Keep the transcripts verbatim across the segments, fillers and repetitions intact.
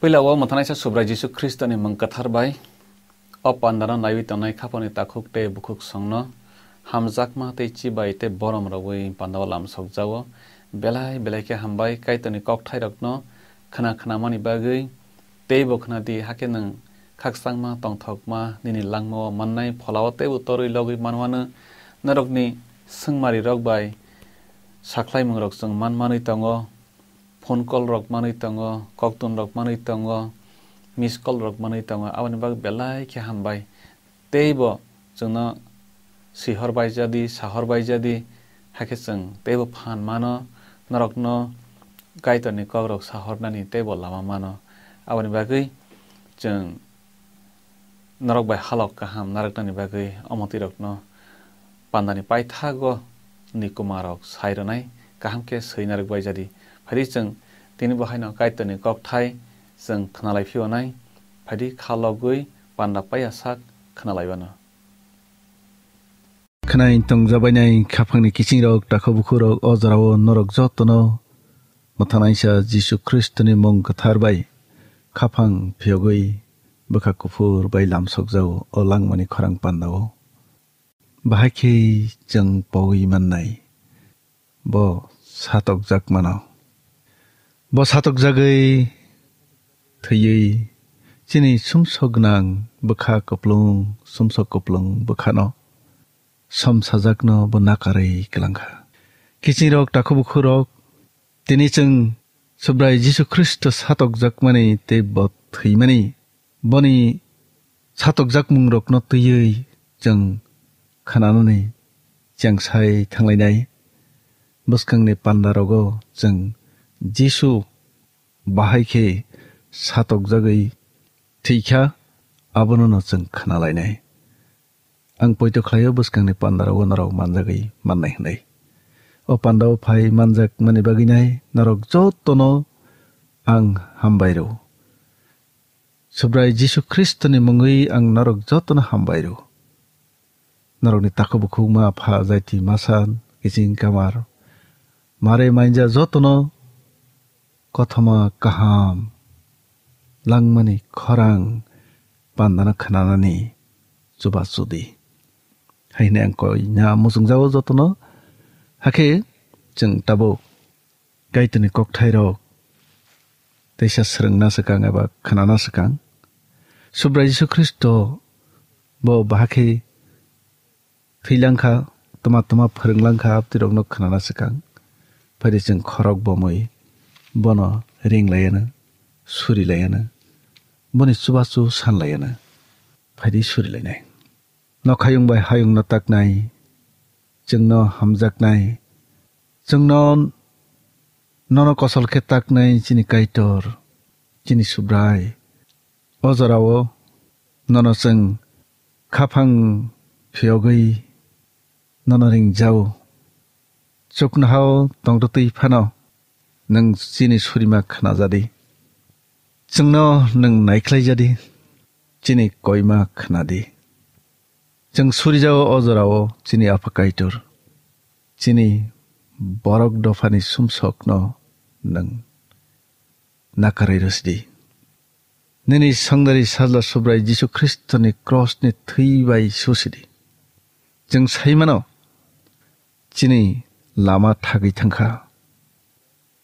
Puila o mwthanaisa Subrai Jisu Khristoni mung kwthar bai o pandano naiwi tongnai khapangni takhuk tei bukhuk songno hamjakma tei chibai tei borom rwui pandao lamsokjao. Belai belai khe hambai Kaitorni kokthairokno khna khnamani bagwi. Teibo khna di, hakhe nwng khakchangma tongthokma nini langmao mannai pholao teibo torwi logwi manwano. Norokni swngmarirok bai sakhlaimungrok chwng man manwi tongo. Phone call rok manwi tongo, koktun rok manwi tongo, miss call rok manwi tongo, aboni bagwi belai khe hambai. Teibo chwngno swihor baijadi, sahor baijadi, hakhe chwng teibo phan mano, norokno Kaitorni kokrok sahornani teibo lama mano. Aboni bagwi chwng norok bai halok kaham narwknani bagwi omo twi rokno pandani paithago ni kumarok sai rwnai kaham khe swi narwk bai jadi. Phaidi chwng tini bo haino Kaitorni kokthai chwng khnalai phiyonai. Phaidi kha logwi panda paiya sak khnalai bano. Khwnai tongjabainai khapangni kiching rok, takhu bukhu rok, o jorao norok jotono mwthanaisa Jisu Khristoni mung kwthar bai khapang phiyogwi bwkha kuphur bai lamsokjao o langmani khorang pandao. Bahai khe chwng pogwi mannai, bo satokjak mano. Bo satokjagwi thwiwi chini sumsok gwnang bwkha kuplung, sumsok kuplung bwkhano somsajakno bo nakarwi kwlangkha. Kiching rok, takhu bukhu rok, tini chwng Subrai Jisu Khristo satokjakmani tei bo thwimani, boni satokjakmung rokno twiwi chwng khnanani chengsai thanglainai. Bwskangni panda rogo chwng Jisu bahai khe satokjagwi thwikha, abono no chwng khnalainai. Ang poito khlaio bwskangni pandarogo norok manjagwi mannai hwnwi. O pandao phai manjak mani bagwinai norok jotono ang hambai rw. Subrai Jisu Khristoni mungwi ang norok jotono hambai rw. Norokni takhuk bukhuk ma pha jaiti masa kiching kamar mare manja jotono kothoma kaham langmani khorang pandana khnanani chubachu di. Hai hwnwi ang koi na muchungjago jotono. Hakhe chwng tabuk Kaitorni kokthairok teisa swrwngna swkang eba khnana swkang, Subrai Jisu Khristo bo bahakhe thwilang kha, tma tma phwrwnglang kha, abtirokno khnana swkang, phaidi chwng khorok bomwi bono ring laiano, suri laiano, boni chubachu san laiano, phaidi suri lainai. Nokhayung bai hayungno taknai, chwngno hamjaknai, chwngno nono kosol khe taknai chini Kaitor, chini Subrai. O jorao nono chwng khaphang phiyogwi nono ringjao. Chuknohao tongtwtwi phano nwng chini surima khnajadi. Chwngno nwng naikhlaijadi, chini koima khnadi. Chwng surijao o jorao chini Apha Kaitor, chini borok dophani sumsokno nwng nakarwi rwsidi. Nini songdari sajla Subrai Jisu Khristoni krosni thwi bai susidi. Chwng saimano chini lama thagwi thangkha.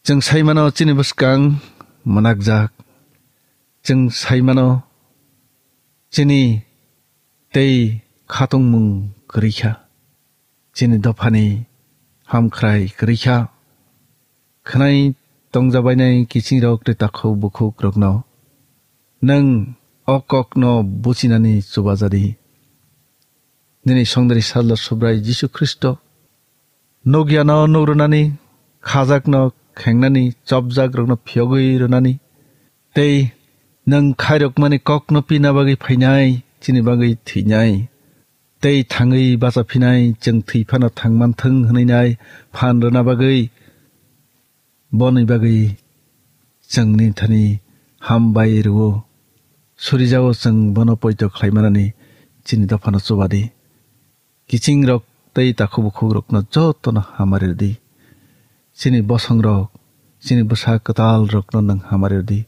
Chwng saimano chini bwskang mwnakjak. Chwng saimano chini tei khatungmung kwrwi kha. Chini dophani hamkhrai kwrwi kha. Khwnai tongjabainai kichingrok tei takhuk bukhukrokno nwng o kokno buchinani chubajadi. Nini songdari sajla Subrai Jisu Khristo nukyano nugrwnani, khajakno khengnani, chopjakrokno phiyogwi rwnani, tei nwng khairokmani kokno pina bagwi phainai, chini bagwi thwinai, tei thangwi bacha phinai, chwng thwi phano thang manthwng hwnwi nai phan rwna bagwi, boni bagwi chwng nini thani hambai rwo. Surijao chwng bono poito khlai manani chini dophano chubadi. Kichingrok tei takhuk bukhukrokno jotono hamari rwdi. Chini bosongrok, chini bwsa kwtalrokno nwng hamari rwdi.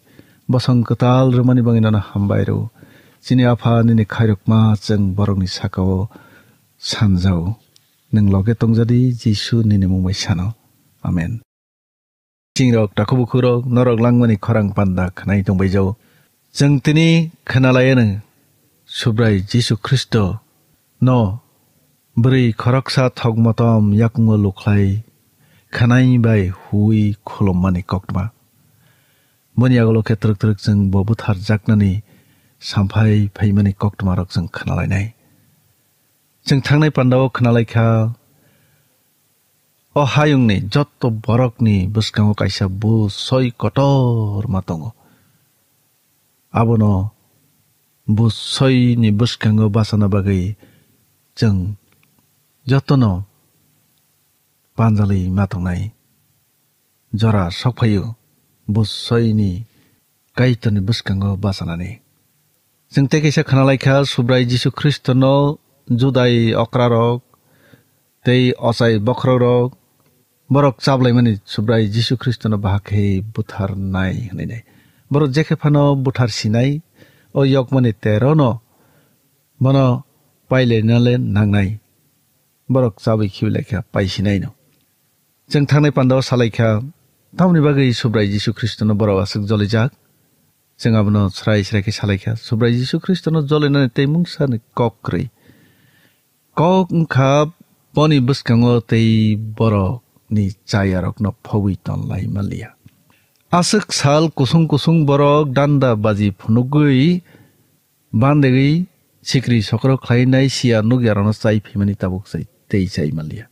Bosong kwtal rwmani bagwi nono hambai rw. Chini Apha, nini khairokma chwng borokni saka-o sanjao. Nwng loge tongjadi, Jisu nini mung bai sano. Amen. Chingrok, takhuk bukhurok, norok langmani khorang panda khwnai tongbaijao. Chwng tini khwnalaianw Subrai Jisu Khristo no bwrwi khoroksa thok motom yakungno lukhlai khwnai bai huwi khulummani koktma. Boni agolo khe twrwk twrwk chwng bo butharjaknani samphai phaimani koktmarok chwng khwnalainai. Chwng thangnai pandao khwnalaikha, o hayungni jotto borokni bwskango kaisa bujsoi kotorma tongo. Abono bujsoini bwskango bachana bagwi chwng jotono panjalwi ma tongnai. Jora sokphaio bujsoini Kaitorni bwskango bachanani. Chwng tei kaisa khwnalaikha, Subrai Jisu Khristono Judai okrarok tei ochai bokhorokrok borok chablaimani Subrai Jisu Khristono bahai khe butharnai hwnwi nai. Borok jekhe phano buthar sinai, o yokmani terono bono pailainale nangnai. Borok chabwi khibilaikha, paisinaino. Chwng thangnai pandao salaikha, tamoni bagwi Subrai Jisu Khristono borok aswk jolijak? Chwng abono srai srai khe salaikha, Subrai Jisu Khristono jolinani tei mungsani kok kwrwi. Kok wngkha boni bwskango tei borokni chayarokno phobwi tonlai manliya. Aswk sal kusung kusung borok danda baji phunugwi bandegwi sikri sokro khlainai siya nukyarokno chai phimani tabuk chai tei chai manliya.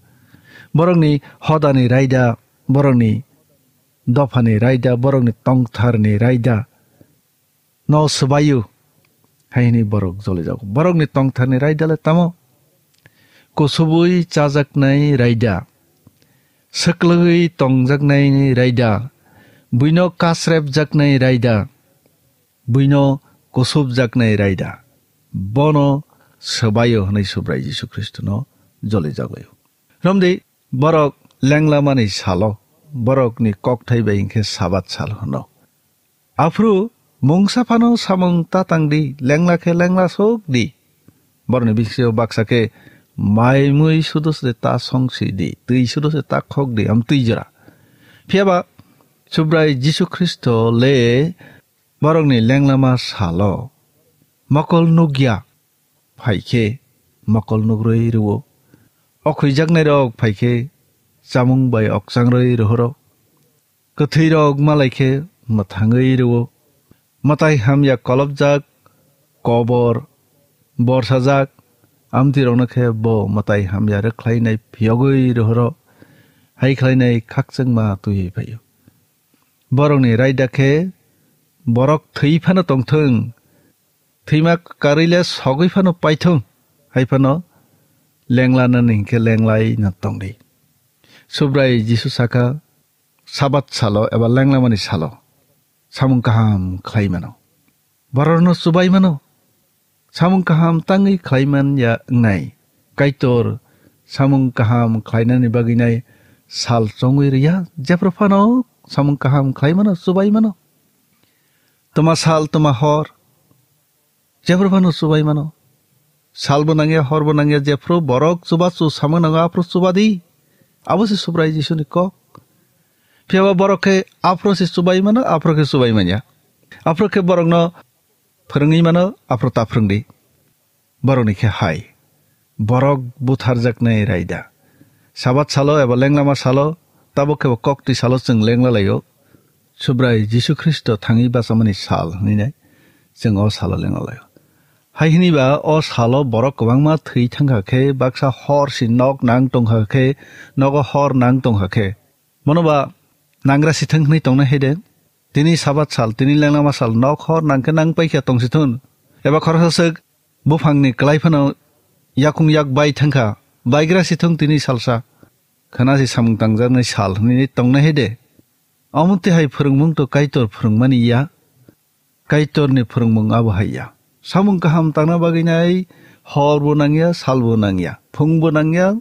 Borokni hodani raida, borokni dophani raida, borokni tongtharni raida no swbaio hai hwnwi borok jolijago. Borokni tongtharni raida le tamo? Kusubui chajaknai raida, swklwgwi tongjaknai raida, buino kasrepjaknai raida, buino kusubjaknai raida, bono swbaio hwnwi Subrai Jisu Khristono jolijago. Romdi, borok lenglamani salo, borokni kokthai bai hinkhe Sabat sal hwno. Aphuru mungsa phano samung ta tang di, lengla khe lengla sok di. Borokni bisingo baksa khe mai mui sudo se ta song si di, twi sudo se ta khok di, am twi jora. Phiya ba Subrai Jisu Khristo le borokni lenglama salo mokol nukya, phai khe mokol nugrwi rwo. Okhwijaknairok phai khe chamung bai okchangrwi rohoro. Kwthwirok malai khe mwthangwi rwo. Mwtai hamya kolopjak, kobor borsajak, amtwirokno khe bo mwtai hamya rwkhlainai phiyogwi rohoro. Hai khlainai khakchangma twiwi phaio. Borokni raida khe borok thwi phano tongthwng, thwima karwi le sogwi phano paithwng, hai phano lenglanani hinkhe lenglai no tongdi. Subrai Jisu sakha, Sabat salo eba lenglamani salo samung kaham khlai mano. Bororno chubai mano. Samung kaham tangwi khlai man ya wngnai. Kaitor samung kaham khlainani bagwi nai sal chongwi rwya, jephru phano samung kaham khlai mano, chubai mano. Tma sal, tma hor, jephru phano chubai mano. Salbo nangya, horbo nangya, jephru borok chubachu samung nango, aphru chubadi. Abo se Subrai Jisuni kok. Phiyaba borok khe aphru se chubai mano, aphru khe chubai manya. Aphru khe borokno phwrwngwi mano, aphru ta phwrwngdi. Borokni khe hai. Borok butharjaknai raida. Sabat salo eba lenglama salo, tabuk khe bo koktwi salo chwng lengla laio. Subrai Jisu Khristo thangwi bachamani sal hwnwi nai chwng o salo lengla laio. Hai hwnwi ba o salo borok kwbangma thwi thangkha khe, baksa hor si nok nang tongkha khe, nogo hor nang tongkha khe, bono ba nangra si thwng hwnwi tongna hai de. Tini Sabat sal, tini lenglama sal, nok hor nang khe nang paikha tong si thun. Eba khoroksa swk buphangni kwlai phano yakung yak bai thangkha, baigra si thung tini salsa. Khwna si samung tangjaknai sal hwnwi tongna hai de. Omo twi hai phwrwngmung to Kaitor phwrwngmani ya. Kaitorni phwrwngmung abo hai ya. Samung kaham tangna bagwi nai hor bo nangya, sal bo nangya, phung bo nangya,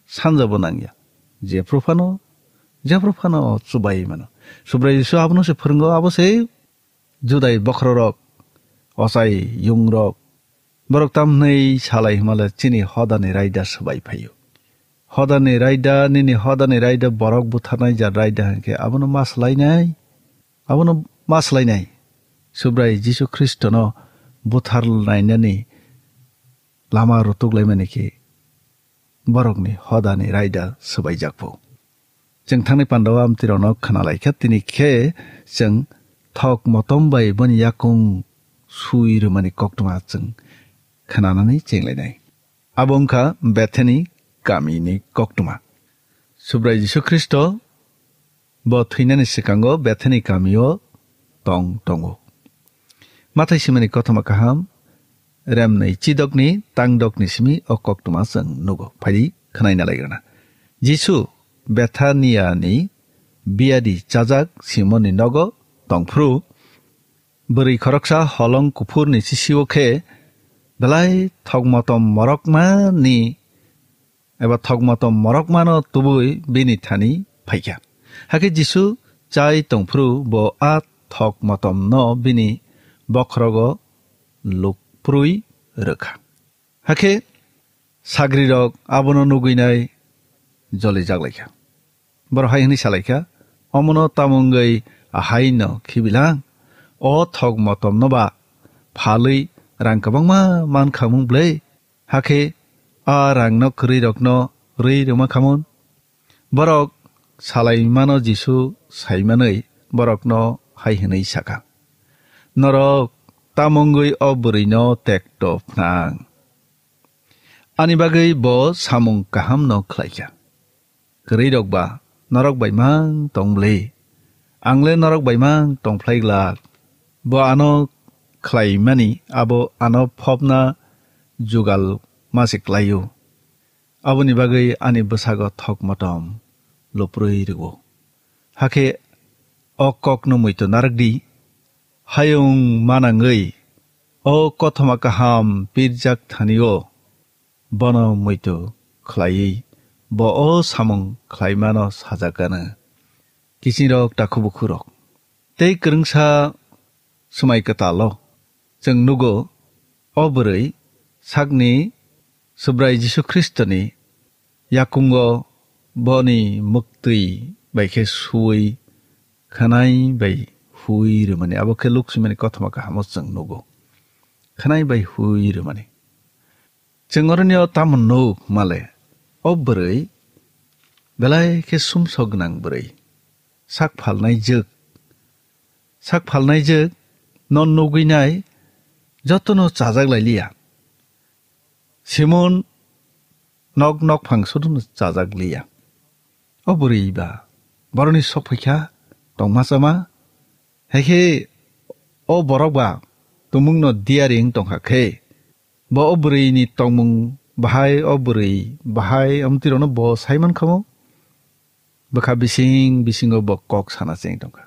sanja bo nangya. Jephru phano, jephru phano chubai mano. Subrai Jisu abono se phwrwngo, abo se Judai bokhorok, ochai yungrok, borok tamhwnwi salai hwnmale chini hodani raida swbai phaio. Hodani raida, nini hodani raida borok butharnai ja raida hwnkhe abono ma swlainai, abono ma swlainai. Subrai Jisu Khristono butharnainani lama rutuk laimani khe borokni hodani raida swbaijakpho. Chwng thangni pandao amtirokno khna laikha, tini khe chwng thok motom bai boni yakung sui rwmani koktwma chwng khnanani chenglainai. Abo wngkha Bethani kamini koktwma. Subrai Jisu Khristo bo thwinani swkango Bethani kamio tong tongo. Mathai simani kothoma kaham, remnwi chidokni tangdokni simi o koktwma chwng nugo. Phaidi khnaina laigrana. Jisu Bethaniani biyadi chajak Simonni nogo tongphru, bwrwi khoroksa holong kuphurni sisio khe belai thok motom morokmani eba thok motom morokmano tubui bini thani phaikha. Hakhe Jisu chai tongphru bo a thok motomno bini bokhorogo lukprui rwkha. Hakhe sagrirok abono nugwinai jolijak laikha. Borok hai hwnwi sa laikha, "Omono tamo wngwi ahaino khibilang? O thok motomno ba phalwi rang kwbangma man khamung bwlwi? Hakhe a rangno kwrwirokno rwi rwma khamung?" Borok salaimano Jisu saimanwi borokno hai hwnwi sakha, "Norok tamo wngwi o bwrwino tekto phnang? Ani bagwi bo samung kahamno khlaikha. Kwrwirok ba norok bai mang tong bwlwi? Ang le norok bai mang tong phlai glak. Bo ano khlaimani abo ano phopna jugal ma se klai-o. Aboni bagwi ani bwsago thok motom luprwi rw-o." Hakhe o kokno muitu narwk di, hayung manangwi o kothoma kaham pirjak thani-o bono muitu khlaiwi bo o samung khlaimano sajak gana. Kisingrok, takhuk bukhurok tei kwrwngsa swmai kwtalo chwng nugo, o bwrwi sakni Subrai Jisu Khristoni yakungo boni mwktwi bai khe suwi khwnai bai hui rwmani, abo khe Luk swimani kothoma kahamo chwng nugo. Khwnai bai hui rwmani. Chwng oroni o tamo nuk male? O bwrwi belai khe sumsok gwnang bwrwi. Sak phalnai jwk. Sak phalnai jwk no nugwinai jotono chajak lai liya. Simon nok nokphang suduno chajak liya. O bwrwi ba boroni sok phaikha tongma chama. Haikhe o borok ba tumungno diaring tongkha khe, bo o bwrwini tongmung bahai, o bwrwi bahai, amtwirokno bo saiman kha mo? Bwkha bising bisingo bo kok sana cheng tongkha.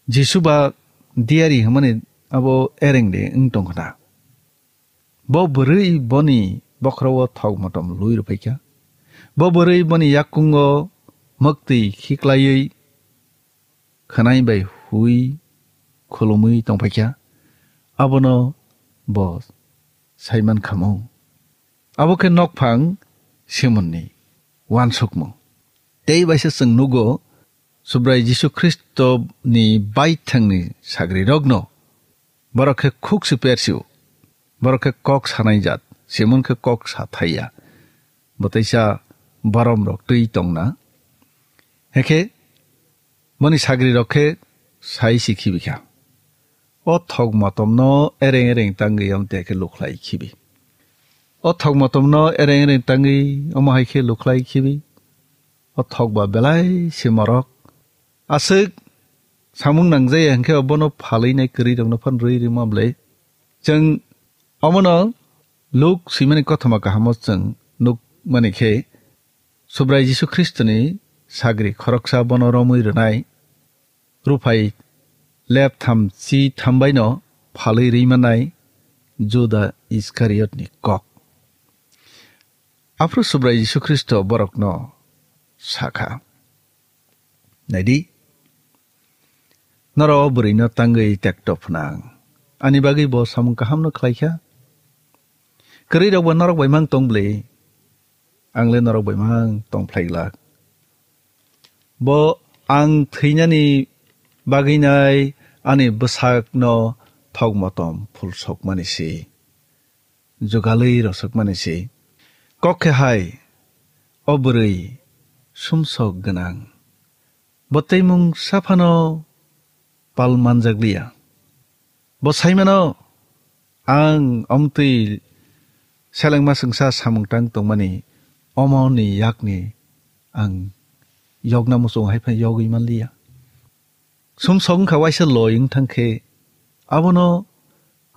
Jisu ba diari hwnmani abo ereng de wng tongkha na? Bo bwrwi boni bokhorao thok motom lui rwphaikha. Bo bwrwi boni yakungo mwktwi khiklaiwi khwnai bai hui khulumwi tongphaikha. Abono bo saiman kha mo? Abo khe nokphang Simonni uansukmung. Tei baisa chwng nugo, Subrai Jisu Khristoni baithangni sagrirokno borok khe khuk se persio. Borok khe kok sanai jat, Simon khe kok sa thaiya. Bo teisa boromrok twi tongna. Hekhe boni sagrirok khe sai si khibikha. O thok motomno ereng ereng tangwi amte khe lukhlai khibi. O thok motomno ereng ereng tangwi omo hai khe lukhlai khibi. O thok ba belai se morok. Aswk samung nangjaya hwnkhe obono phalwi nai kwrwirokno phan rwi rwma bwlai. Chwng omono Luk swimani kothoma kahamo chwng nukmani khe, Subrai Jisu Khristoni sagri khoroksa bono romwi rwnai, ruphai leptham chi thambaino phalwi rwi mannai Juda Iskariotni kok. Aphuru Subrai Jisu Khristo borokno sakha, "Naidi, Norok o bwrwino tangwi tekto phnang. Ani bagwi bo samung kahamno khlaikha. Kwrwirokbo norok bai mang tong bwlwi, angle norok bai mang tong phlai glak. Bo ang thwinani bagwinai ani bwsakno thok motom phul sokmani se, jugalwi rosokmani se. Kok khe hai, o bwrwi sumsok gwnang. Bo tei mungsa phano pal manjak liya. Bo sai mano, ang omtwi selengma swngsa samung tang tongmani omoni yakni ang yokna muchung hai phano yogwi man liya. Sumsok wngkha waisa loi wng thang khe, abono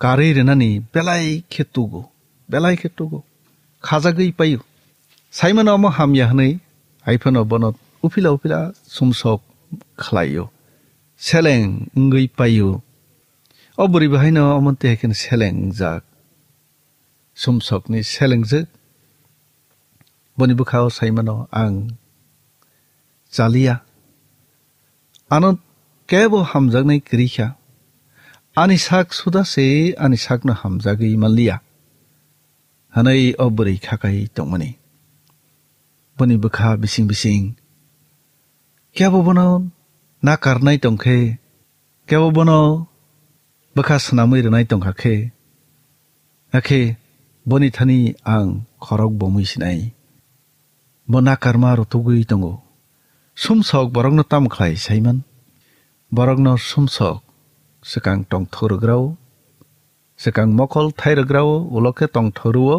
karwi rwnani belai khe tugo, belai khe tugo, khajagwi paio. Sai mano omo hamya hwnwi, hai phano bono uphila uphila sumsok khlaio, seleng wngwi paio. O bwrwi bo haino omo twi hai kheno seleng wngjak, sumsokni selengjak. Boni bwkha o sai mano ang chaliya. Ano kebo hamjaknai kwrwi kha. Ani sak suda se ani sakno hamjagwi manliya, hwnwi o bwrwi khakai tongmani. Boni bwkha bising bising kebo bono nakarnai tong khe, kebo bono bwkha swnamwi rwnai tongkha khe, hakhe boni thani ang khorok bomwi sinai. Bo nakarma rutugwi tongo. Sumsok borokno tamo khlai saiman? Borokno sumsok swkang tongthok rwgrao, swkang mokol thai rwgrao, ulo khe tongthok rwo,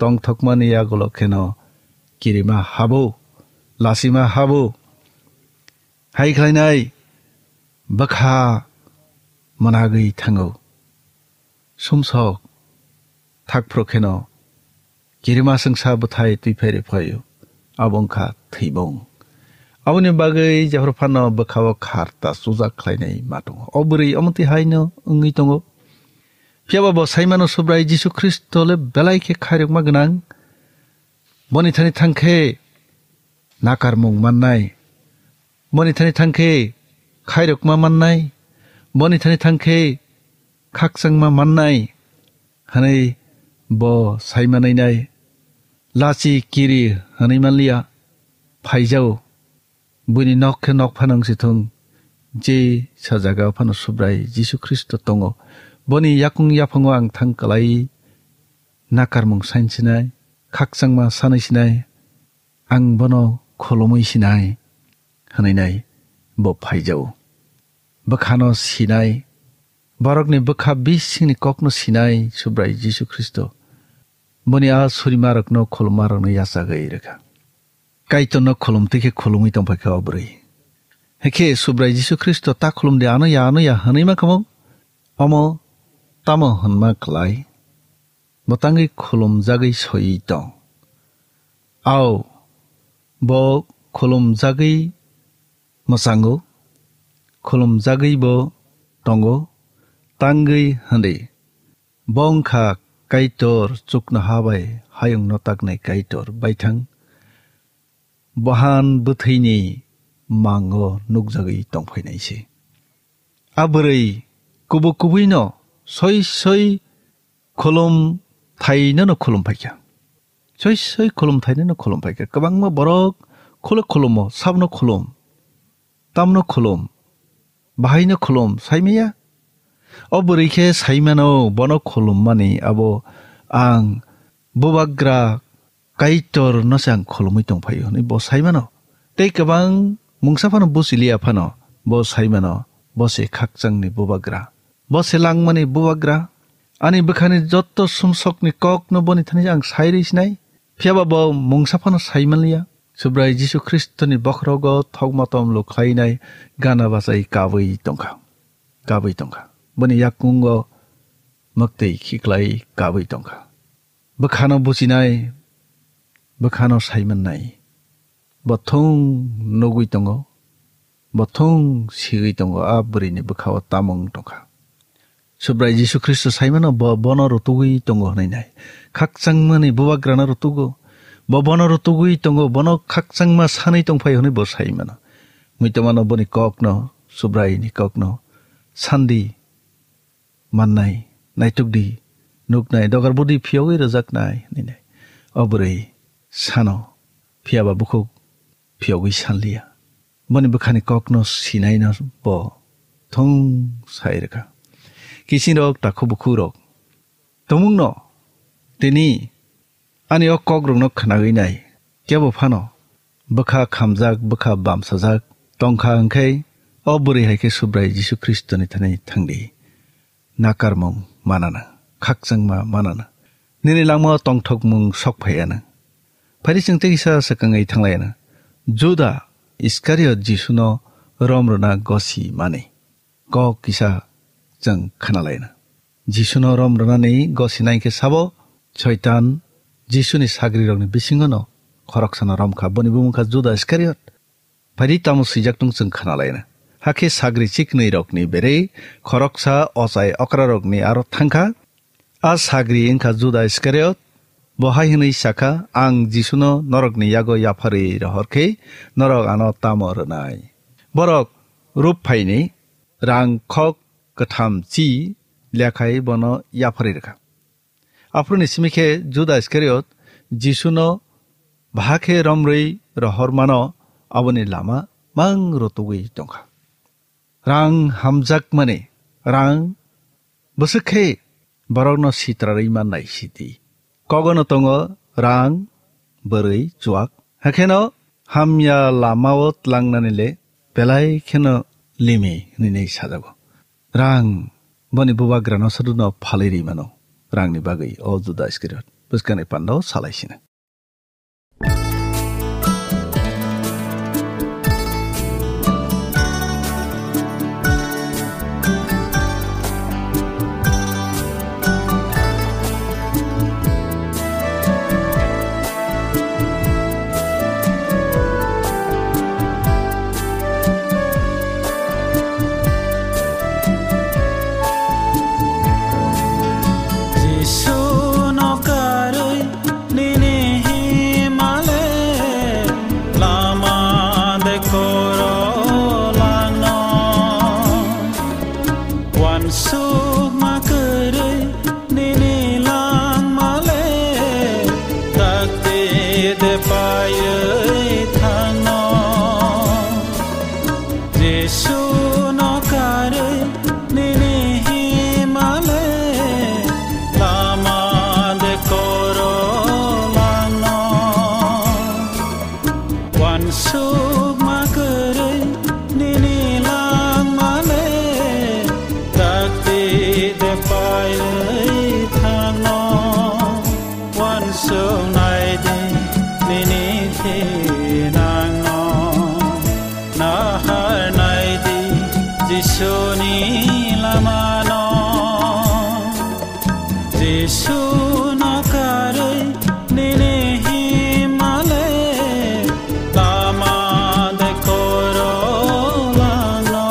tongthokmani yagulo kheno kirima habo, lasima habo. Hai khlainai bwkha mwnagwi thango. Sumsok thakphru kheno kirima swngsa bwthai twi phairi phaio, abo wngkha thwibung. Aboni bagwi jephru phano bwkhao kharta chujak khlainai ma tongo. O bwrwi omo twi haino wngwi tongo. Phiyaba bo sai mano Subrai Jisu Khristo le belai khe khairokma gwnang. Boni thani thang khe nakarmung mannai. Boni thani thang khe khairokma mannai. Boni thani thang khe khakchangma mannai, hwnwi bo sai manai nai. Lachi kiri hwnwi manliya, phaijao. Buini nok khe nok phano wng si thung, je sa jaga phano Subrai Jisu Khristo tongo. Boni yakung yaphango ang thang kwlai nakarmung sainsinai, khakchangma sanwi sinai, ang bono khulumwi sinai, hwnwi nai bo phaijao. Bwkhano sinai, borokni bwkha bisingni kokno sinai Subrai Jisu Khristo. Boni a surimarokno khulummarokno yachagwi rwkha. Kaitorno khulumtwi khe khulumwi tongphaikha o bwrwi. Hakhe Subrai Jisu Khristo ta khulumdi, ano ya, ano ya hwnwi mankha mo? Omo tamo hwnma klai? Bo tangwi khulumjagwi soiwi tong. Ao, bo khulumjagwi mwchango, khulumjagwi bo tongo, tangwi hwnwi. Bo wngkha Kaitor chuknoha bai hayungno taknai Kaitor baithang. Bohan bwthwini mango nukjagwi tongphainai se. A bwrwi kubuk kubuino soi soi khulum thainono khulum phaikha. Soi soi khulum thainono khulum phaikha. Kwbangma borok khuluk khulumo, sabno khulum, tamno khulum, bahaino khulum, saimaya? O bwrwi khe saimano, bono khulummani abo ang bubagra Kaitorno se ang khulumwi tongphaio hwnwi bo saimano. Tei kwbang mungsa phano buchiliya phano bo saimano, bo se khakchangni bubagra. Bo se langmani bubagra. Ani bwkhani jotto sumsokni kokno boni thani ang sai rwi sinai. Phiyaba bo mungsa phano sai manliya. Subrai Jisu Khristoni bokhorogo thokma tomlo khlainai gana bachai kabwi tongkha. Kabwi tongkha. Boni yakungo mwktwi khiklai kabwi tongkha. Bwkhano buchinai, bwkhano sai mannai. Bo thung nugwi tongo, bo thung sigwi tongo, a bwrwini bwkhao tamung tongkha. Subrai Jisu Khristo saimano bo bono rutugwi tongo hwnwi nai. Khakchangmani bubagrano rutugo, bo bono rutugwi tongo, bono khakchangma sanwi tongphai hwnwi bo saimano. Muitomano boni kokno Subraini kokno sandi mannai, naitukdi, nuknai, dogar budi phiyogwi rwjaknai, hinwi nai. O bwrwi sano, phiyaba bukhuk phiyogwi sanliya. Boni bwkhani kokno sinaino bo thung sai rwkha. Kisingrok, takhuk bukhukrok, tumungno tini ani o kokrokno khwnagwi nai, kebo phano bwkha khamjak, bwkha bamsajak tongkha hwnkhe, o bwrwi hai khe Subrai Jisu Khristoni thani thangdi. Nakarmung manana, khakchangma manana, nini langmao tongthokmung sok phaiya nang. Phai di, chwng tei kisa swkangwi thanglaiya nang. Juda Iskariot Jisuno rom rwna gosi mani kok kisa chwng khwnalai nang. Jisuno rom rwnani gosi nai khe sabo Soitan Jisuni sagrirokni bisingono khoroksano rom kha. Boni bumung kha Juda Iskariot. Phai di, tamo swijak tong chwng khwnalaina. Hakhe sagri chiknwirokni berwi khoroksa ochai okrarokni aro thangkha. A sagri wngkha Juda Iskariot. Bo hai hwnwi sakha, "Ang Jisuno norokni yago yapharwi rohor khe norok ano tamo rwnai?" Borok rwphaini rang khok kwtham chi lekhai bono yapharwi rwkha. Aphuruni simi khe Juda Iskariot Jisuno baha khe romrwi rohor mano, aboni lama mang rotugwi tongkha. Rang hamjakmani, rang bwswk khe borokno sitrarwi mannai sidi. Kogono tongo rang, bwrwi, chuak. Hakheno hamya lamao tlangnani le belai kheno limi hwnwi sajago. Rang boni bubagrano soduno phalwi rwi mano. Rangni bagwi o Juda Iskariot bwskangni pandao salai sino. Jisu no karwi nini himale lama de koro langno. Wansuk ma kwrwi nini langmale takti de paiwi thangno. Jisu no karwi nini himale lama de koro langno. Wansuk ma kwrwi nini langmale takti de paiwi thangno. Wansuk nai di nini thinangno, nahar nai di Jisuni lamano. Jisu no karwi nini himale lama de koro langno.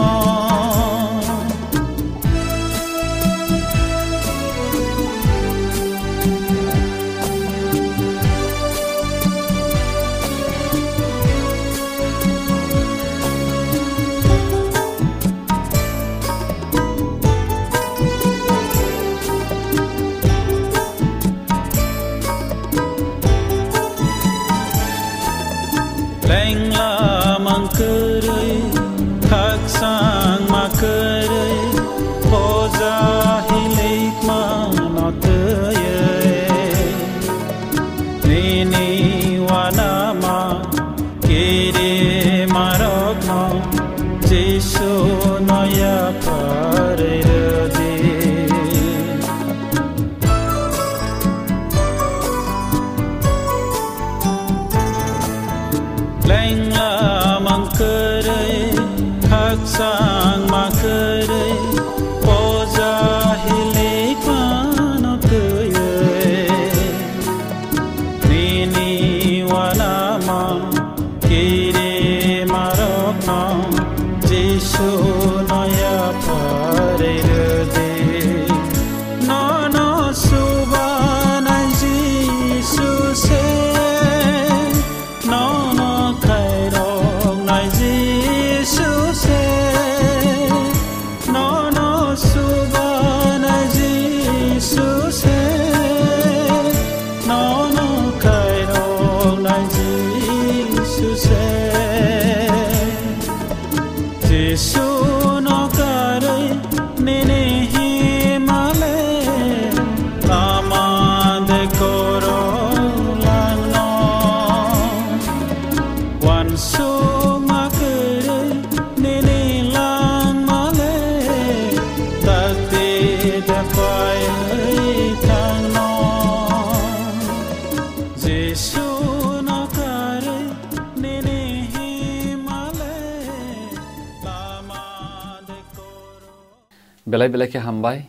Belai belai khe hambai,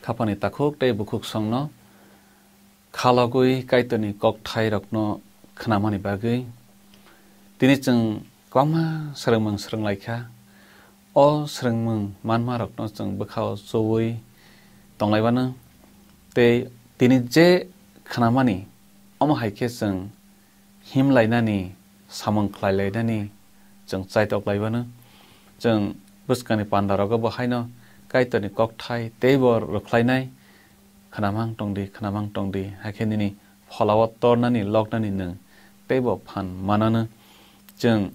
khaphani takhuk tei bukhuk songno khalogwi Kaitorni kokthai rokno khnamani bagwi. Tini chwng kwbangma swrwngmung swrwnglaikha. O swrwngmung manmarokno chwng bwkhao chuwi tonglaibano. Tei tini je khnamani, omo hai khe chwng himlainani, samung khlailainani chwng chaitoklaibano. Chwng bwskangni pandarogo bo haino Kaitorni kokthai teibo rwkhlainai, khnamang tongdi, khnamang tongdi, hakhe nini pholao tornani, loknani nwng teibo phan manano. Chwng,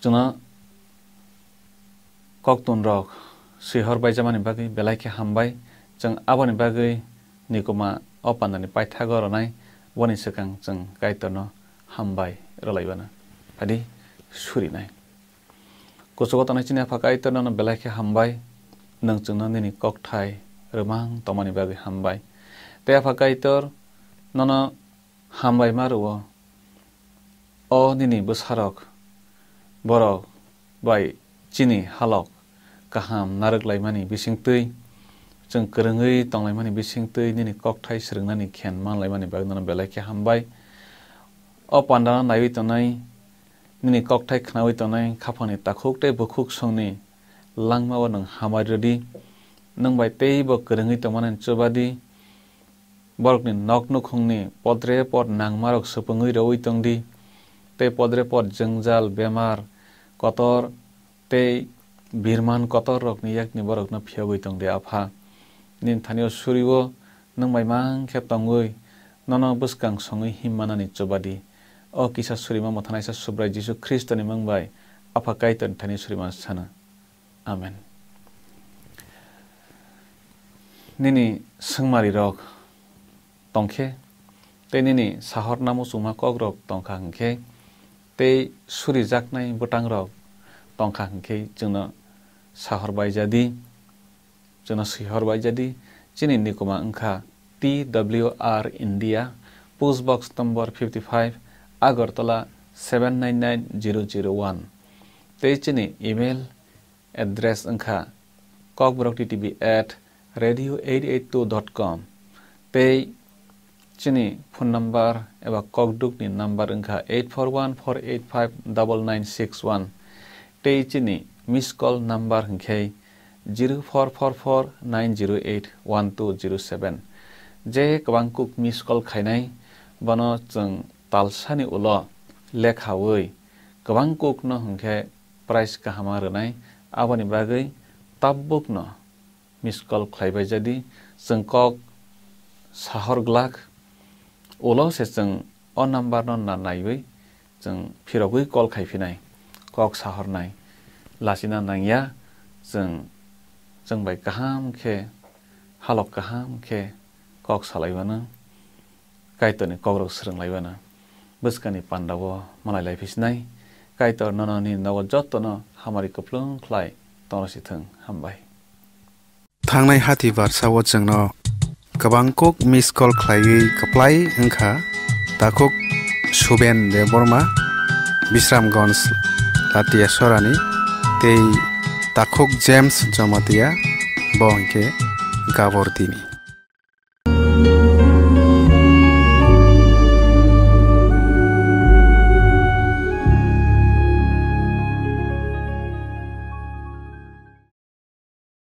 chwngno koktunrok swihor baijamani bagwi belai khe hambai. Chwng aboni bagwi nikuma o pandani paithago rwnai, boni swkang chwng Kaitorno hambai rwlaibano. Phadi surinai. Kuchugo tongnai chini Apha Kaitor, nono belai khe hambai, nwng chwngno nini kokthai rwmang tongmani bagwi hambai. Tei Apha Kaitor, nono hambai ma rwo, o nini bwsarok, borok bai chini halok kaham narwk laimani bisingtwi, chwng kwrwngwi tonglaimani bisingtwi nini kokthai swrwngnani khen manlaimani bagwi nono belai khe hambai. O pandano naiwi tongnai, nini kokthai khnaui tongnai khaphangni takhuk tei bukhuk songni langmao nwng hamari rwdi. Nwng bai teibo kwrwngwi tongmani chubadi. Borokni nok nukhungni podre pod nangmarok swpwngwi rwui tongdi, tei podre pod jwngjal, bemar, kotor tei birman kotorrokni yakni borokno phiyogwi tongdi, Apha. Nini thani-o suri-o nwng bai mang khe tongwi, nono bwskang songwi him manani chubadi. O kisa surima Mothanaisa Subrai Jisu Khristoni mung bai Apha Kaitorni thani surima sano. Amen. Nini swngmarirok tongkhe, tei nini sahorna muchungma kokrok tongkha hwnkhe, tei surijaknai bwtangrok tongkha hwnkhe, chwngno sahor baijadi, chwngno swihor baijadi. Chini nikuma wngkha T W R India, Post Box number fifty five, Agartala seven nine nine zero zero one. Tei chini email address wngkha kokborok T T V at radio eight eight two dot com. Tei chini phone number eba kokdukni number wngkha eight four one four eight five double nine six one. Tei chini miss call number hwnkhe zero four four four nine zero eight one two zero seven. Je kwbang kuk miss call khainai, bono chwng talsani ulo lekhaui kwbang kukno hwnkhe prize kahama rwnai. Aboni bagwi tabbukno miss call khlaibai jadi, chwng kok sahor glak. Ulo se chwng o number no na naiwi chwng phirogwi call khai phinai, kok sahornai. Lachina nangya, chwng, chwng bai kaham khe, halok kaham khe kok salai mano. Kaitorni kokrok swrwng lai mano. Bwskangni pandao malai lai phi sinai. Kaitor nono nini nogo jotono hamari kwplwng khlai tongro si thung. Hambai. Thangnai hati barsao chwngno kwbang kuk miss call khlaiwi kwplai wngkha takhuk Suben Debbarma, Bisramganj Latia Sorani, tei takhuk James Jamatia, bo hwnkhe Gabor Dini.